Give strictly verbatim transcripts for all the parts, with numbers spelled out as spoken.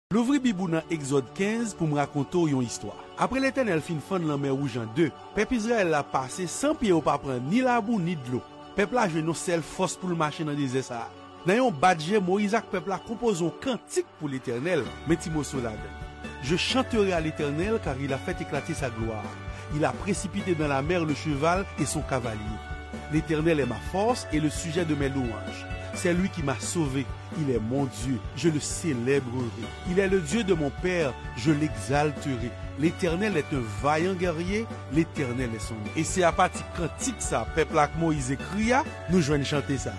Louvri Bib ou nan Egzòd kenz pou m rakonte w yon istwa. Apre Letènèl fin fann Lanmè Wouj an de, pèp Izrayèl la pase san pye yo pa pran ni labou ni dlo. Pèp la jwenn yon sèl fòs pou l mache nan dezè sa a. Nan yon bat je, Moyiz ak pèp la konpoze yon kantik pou Letènèl, men ti moso ladan l. Je chanterai à l'Éternel, car il a fait éclater sa gloire. Il a précipité dans la mer le cheval et son cavalier. L'Éternel est ma force et le sujet de mes louanges. C'est lui qui m'a sauvé. Il est mon Dieu. Je le célébrerai. Il est le Dieu de mon père. Je l'exalterai. L'Éternel est un vaillant guerrier. L'Éternel est son nom. E se apati kantik sa pèp la ak Moyiz ekri a, nou jwenn chante sa.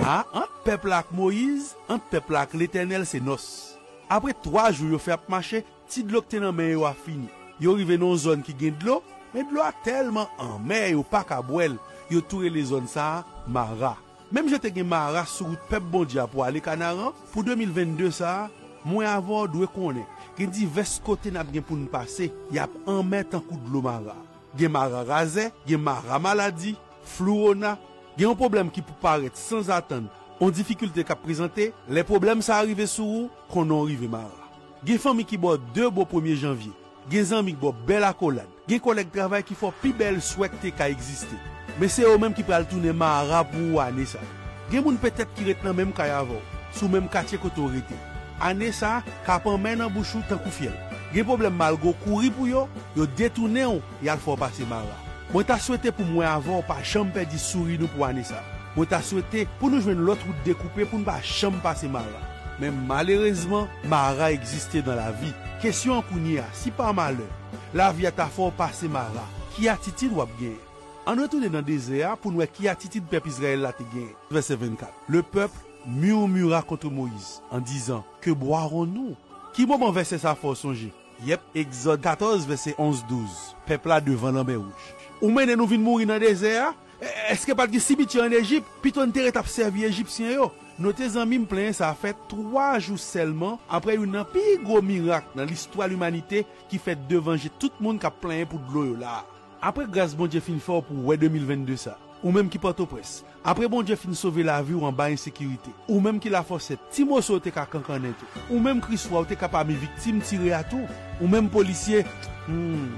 A, ant pèp la ak Moyiz, ant pèp la ak Letènèl, se nòs. Apre twa jou yo fè ap mache, ti dlo k te nan men yo a fini. Yo rive nan yon zòn ki gen dlo, men dlo a tèlman anmè yo pa ka bwè l. Yo tou rele zòn sa a Mara. Menm jan te gen Mara sou wout pèp Bondye a pou ale Kanaran, pou de mil vennde sa a, mwen avè w dwe konnen, gen divès kote n ap gen pou n pase, y ap anmè tankou dlo Mara. Gen Mara razè, gen Mara maladi, flou wona, gen yon pwoblèm ki pou parèt sanzatann, yon difikilte k ap prezante, lè pwoblèm sa a rive sou ou, konnen w rive Mara. Gen fanmi ki ba w de bo premye janvye, gen zanmi k ba w bèl akolad, gen kòlèg travay ki fè w pi bèl swè k te ka egziste. Men se yo menm ki pral tounen Mara pou ou ane sa a. Gen moun petèt ki ret nan menm kay avè w, sou menm katye kote w rete. Ane sa a, k ap anmè nan bouch ou tankou fyèl. Gen pwoblèm malgre w kouri pou yo, yo detounen w, y al fè w pase Mara. Mwen ta swete pou mwen avè w pa janm pèdi souri nou pou ane sa a. Mwen ta swete pou nou jwenn lòt wout dekoupe pou n pa janm pase Mara. Men malerezman, Mara egziste nan lavi. Kesyon an kounye a, si pa malè, lavi a ta fè w pase Mara, ki atitid w ap genyen? Ann retounen nan dezè a pou n wè ki atitid pèp Izrayèl la te genyen. Vèsè vennkat. Le peuple murmura contre Moïse, en disant, Que boirons-nous? Ki moman vèsè sa a fè w sonje? Yèp, Egzòd katòz, vèsè onz, douz. Pèp la devan Lanmè Wouj. Ou mennen nou vin mouri nan dezè a? E-, èske pa t gen simitye ann Ejip? Pito n te ret ap sèvi Ejipsyen yo. Note, zanmi m, plenyen sa a fèt twa jou sèlman apre youn nan pi gwo mirak nan listwa limanite ki fèt devan je tout moun k ap plenyen pou dlo yo la a. Apre gras Bondye fin fè w pou w wè de mil vennde sa, ou menm ki Pòtoprens, apre Bondye fin sove lavi w anba ensekirite, ou menm ki Lafòsèt, ti moso w te ka kankannen tou, ou menm Kriswa w te ka pami viktim tire a tou, ou menm polisye, hmm,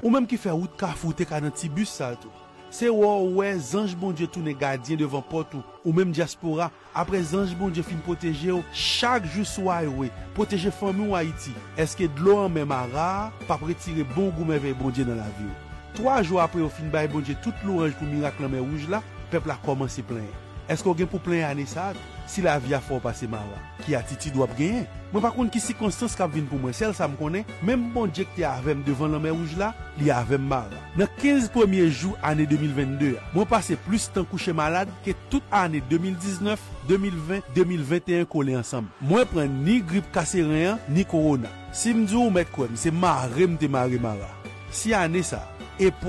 ou menm ki fè wout Kafou w te ka nan ti bis sa tou. Se wè w wè zanj Bondye tounen gadyen devan pòt ou, ou menm dyaspora, apre zanj Bondye fin pwoteje w chak jou sou highway, pwoteje fanmi w Ayiti, èske dlo anmè Mara a p ap retire bon gou mèvèy Bondye nan lavi w? Twa jou apre yo fin bay Bondye tout lwanj pou mirak Lanmè Wouj la, pèp la kòmanse plenyen. Èske w gen pou plenyen ane sa a tou? Si lavi a fè w pase Mara, ki atitid w ap genyen? Mwen pa konn ki sikonstans k ap vin pou mwen, sèl sa m konnen, menm Bondye ki te avè m devan Lanmè Wouj la, li avè m Mara. Nan kenz premye jou ane de mil vennde a, mwen pase plis tan kouche malad ke tout ane de mil diznèf, de mil ven, de mil venteyen kole ansanm. Mwen pran ni grip kase ren an, ni kowona. Si m di w, ou mèt kwè m, se mare m te mare Mara. Si ane sa a, epwè